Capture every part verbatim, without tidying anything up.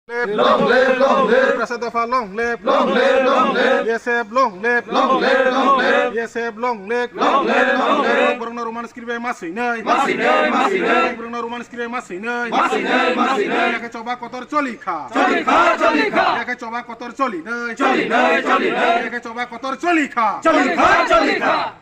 Live! Long live, long live! Tiprasa dopha long live! Long live, long live! T S F long live! Long live, long live! T S F long live! Long live, long live! Kokborokno Roman script bai ma swinai! Ma swinai, ma swinai! Kokborokno Roman script bai ma swinai! Ma swinai, ma swinai! Yakhe choba kotor choli kha! Choli kha, choli kha! Yakhe choba kotor choli nai! Choli nai, choli nai! Yakhe choba kotor choli kha! Choli kha, choli kha!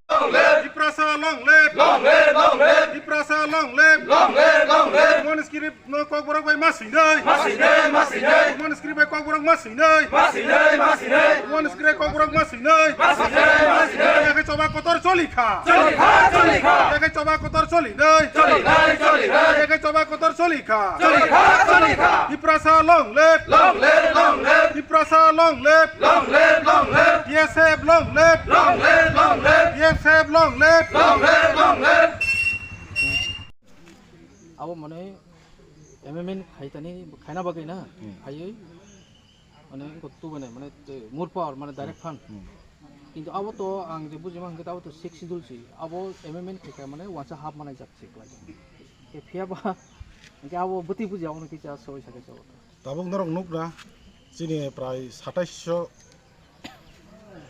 Long live! Tiprasa long live! Long live, long live! Tiprasa long live! Long live, long live! Roman script no Kokborok bai ma swinai! Ma swinai, ma swinai! Roman script bai Kokborok ma swinai! Ma swinai, ma swinai! Roman script bai Kokborok ma swinai! Ma swinai, ma swinai! Yakhe choba kotor choli kha! Choli kha, choli kha! Yakhe choba kotor choli nai! Choli nai, choli nai! Yakhe choba kotor choli kha! Choli kha, choli kha! Tiprasa long live! Long live, long live! Tiprasa long live! Long live, long live! T S F long live! Long live, long live! T S F long live! Long live, long live! Abo mane amendment khaitani khaina bagwi na Hmm. Khaiwi mane ko tubane mane te more power mane direct fund. Hmm. Kintu abo to ang je bujima hwnkhe abo to sixth schedule si abo amendment khaikha mane wansa half manai jak si klai. Ke phiya ba hwnkhe abo bwtwi buji abo no kisa soi sakai sabo. Tabuk norok nukna chini prai sataisho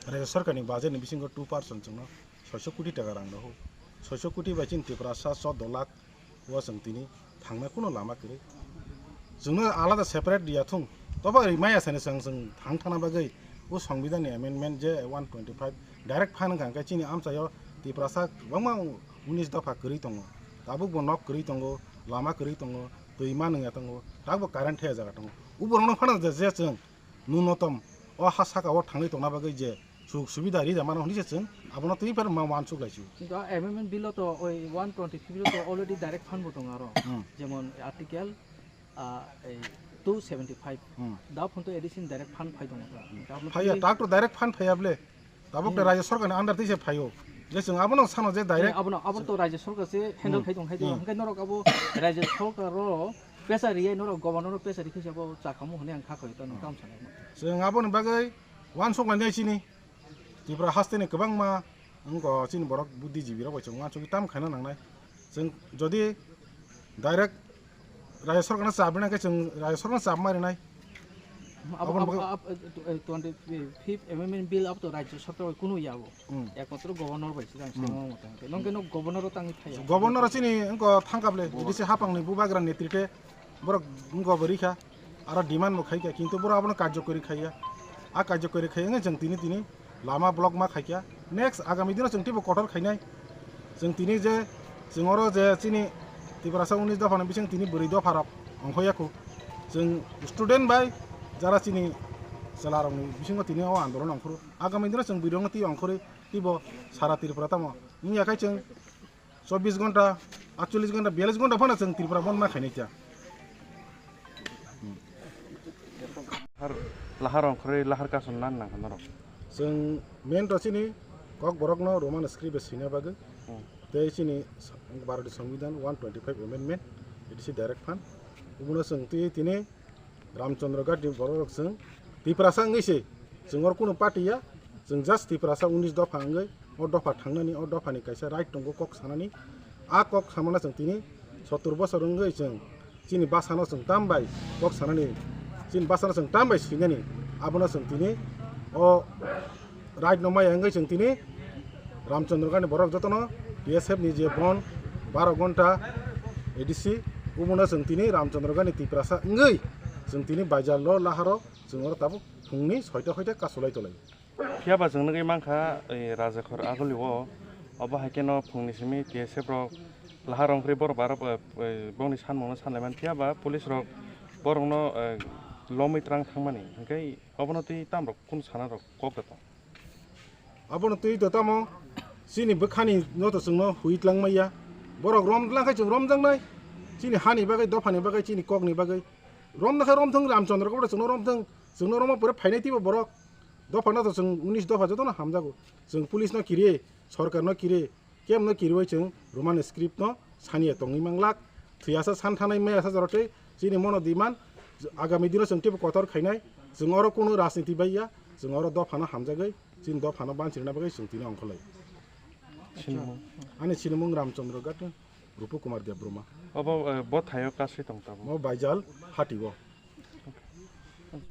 rajya sarkarni budgetni bisingo two percent chwngno soiso koti taka rang rw. Soiso koti bai chini Tiprasa chwddo lakh o chwng tini thangna kuno lama kwrwi. Chwngno alada separate riya thung. Tobo rimaya sani chwng chwng thang thana bagwi o Songbidanni amendment je one twenty five direct fund wngkha hwnkhe chini amchaio Tiprasa kwbangma unis dopha kwrwi tongo. Tabukbo nok kwrwi tongo, lama kwrwi tongo, twi manwngya tongo, tabukbo current thaya jaga tongo. Uborokno phano je je chwng nunotom o ha saka o thangwi tongna bagwi je suk subida ri da mano hwnwi se chwng abono twi phano ma wansuk lai si. Kintu a amendment bill o to oi one twenty three bill o to already direct fund bo tongo aro. Hmm. Jemon article, ah, ei two seventy five. Hmm. Da phun to addition direct fund phai tongo ta. Phaiya, tak to direct fund phaiya ble. Tabuk te Hmm. Rajya Sarkarni under twi se phaio. Je chwng abono sano je direct. Abono, abono to Rajya Sarkar se handle Hmm. Khai tong khai tong. Hmm. Hwnkhe norok abo Rajya Sarkar ro pressure riyai norok governor ro pressure rikhe se abo chakhamu hwnwi ang kha khoi ta nung Hmm. Tamo sanai. Chwng aboni bagwi wansuk lainai chini Tripura hasteni kwbangma wngkha chini borok buddhijibi rok bai chwng wansugwi tam khaina nangnai. Chwng jodi direct Rajya Sarkarno chap rwna khe chwng Rajya Sarkarno chap ma rwnai. Abo, Aboni abo, bagwi abo, eh, twenty fifth amendment bill abo to Rajya Sarkar bai kunu ya abo. Hmm. Ekmatro governor bai se jang Hmm. sengmo mota. Nong khe no governor o tangwi thaya. Governor o chini wngkha thangkable, A D C hapangni bubagra netrite borok wngkha bo rikha. Aro demand bo khaikha, kintu borok abono karjokori khaiya. A karjokori khai wngwi chwng tini tini lama block ma khaikha. Next agami dino chwng teibo kotor khainai. Chwng tini je, chwng oro je chini Tiprasa unis dopha ni bising tini bwrwi dopha rok ongkhoya khu. Chwng student bai jara chini chwla rokni bisingo tini o andolon ongkhoro. Agami dino chwng bwrwi rokno tei ongkhorwi teibo sara Tripura tamo wngya khai chwng chobbish ghonta, aatchollish ghonta, biyallish ghonta phano chwng Tripura bond ma khainai cha. Lahar, lahar ongkhorwi lahar kason nan nang norok. Chwng main to chini Kokborokno Roman script bai swina bagwi. Hmm. Tei chini Bharati Songbidan one twenty five amendment, A D C direct fund. Obono chwng twi tini Ramchandra Ghat ni borok rok chwng Tiprasa wngwi se, chwng oro kunu party ya, chwng just Tiprasa unis dopha wngwi o dopha thangnani, o dophani kaisa right tongo kok sanani, a kok samano chwng tini sottor bosor wngwi chwng chini basano chwng tam bai kok sanani, chini basano chwng tam bai swinani, abono chwng tini o right no maya wngwi chwng tini Ramchandra Ghat ni borok jotono B S F ni je bon baro ghonta A D C, obono chwng tini Ramchandra Ghat ni Tiprasa wngwi chwng tini baizar lo laharo chwng oro tabuk phungni soita hoite kasulai tolai. Phiya ba chwng nugwi mankha, ei, Rajakhor aguli o, obo hai kheno phungni simi T S F rok lahar ongkhorwi borok barok, eh, eh, bongni sanmungno sanlaiman, phiya ba police rok borokno, eh, lomwi twrang thangmani, hwnkhe obono twi tamrok kunu sana rok kok da tong? Abono twi to tamo chini bwkhani no to chwngno hui twlang maya. Borok rom twlang khe chwng romjaknai. Chini hani bagwi, dophani bagwi, chini kokni bagwi. Romna khe romthwng, Ramchandra khe chwngno romthwng. Chwngno romma pore phainai twibo borok. Dophano to chwng unis dopha jotono hamjago. Chwng police no kiri, sorkarno kiri, kemno kiriwi chwng Roman script no saniya tongwi manglak. Thwiyasa san thanai mayasa jorotwi chini mono demand agami dino chwng teibo kotor khainai. Chwng oro kunu rajniti baiya, chwng oro dophano hamjagwi chini dophano bansirina bagwi chwng tini ongkholai. Sinimung. Ani sinimung Ramchandra Ghat, Rupu Kumar Debbarma. Obo, eh, bo thaio kasui tong tabo? Mo Baijal hati o.